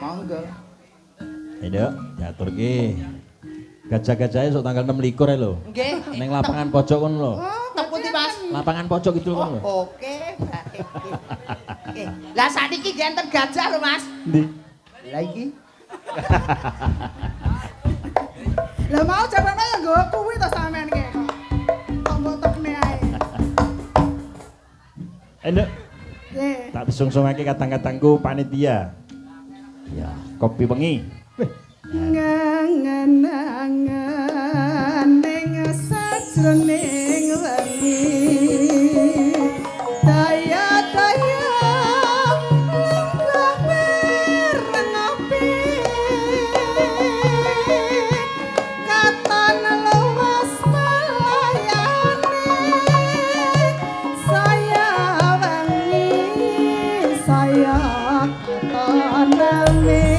Monggo. Ayo, Nduk, diaturke. Gajah-gajahe sok tanggal 6 likur ae lho. Nggih. Ning lapangan pojok kono lho. Oh, teng pundi, Mas? Lapangan pojok itu kono lho. Oh, oke, baik. Oke. Lah sakniki nggih enten gajah lho, Mas. Ndi? Lah iki. Lah mau jarane ya nggawa kuwi to sampean ki. Kok mbok tekne ae. Ayo, Nduk. Nggih. Tak sungsungake kadang-kadangku panitia. Ya, kopi wengi. Wih, Ngangen-angen ning sajroning wengi. Daya-daya lenggah bareng ngopi. Katon luas pelayane. Saya wengi, saya katon rame.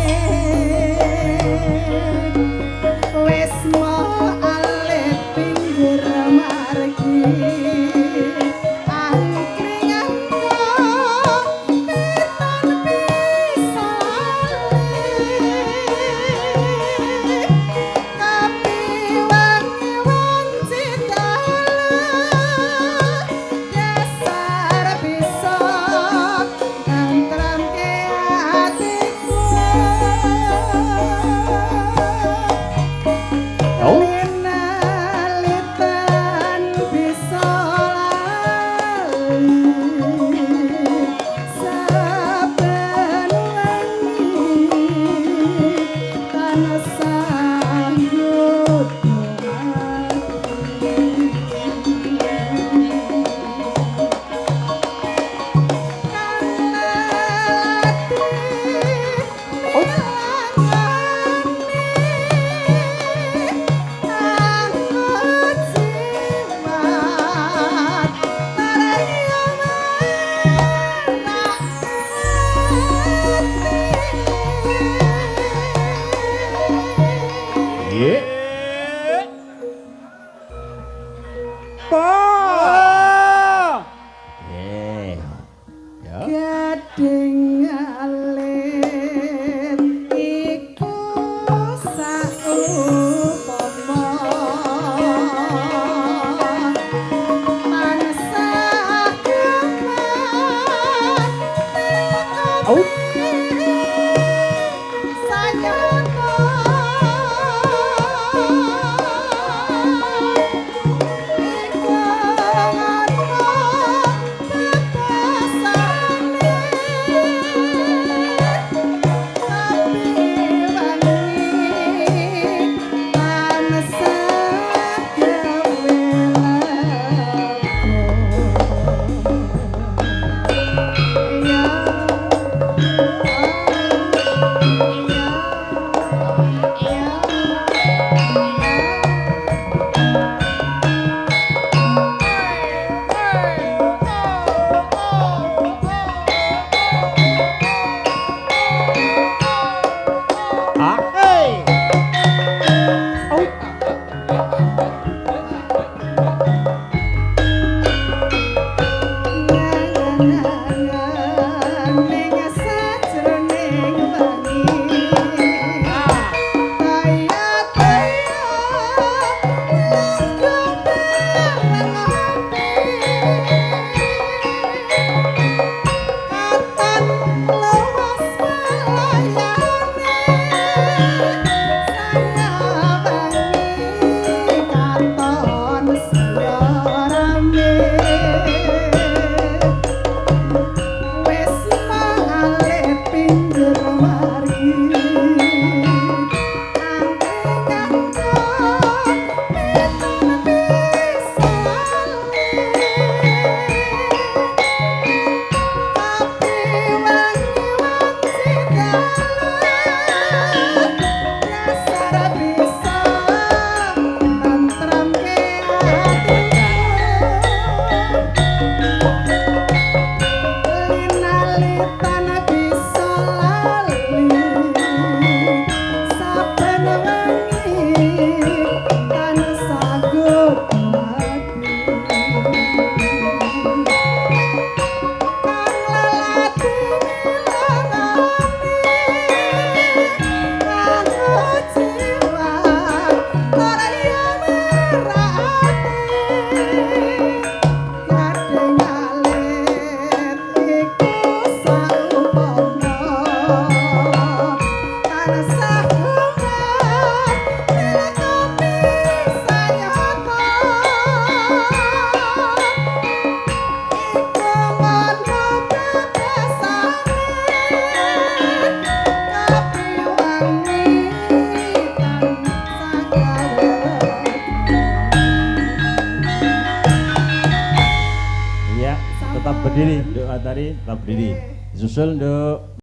Berdiri, Nduk Atari, tetap berdiri. Disusul, Nduk.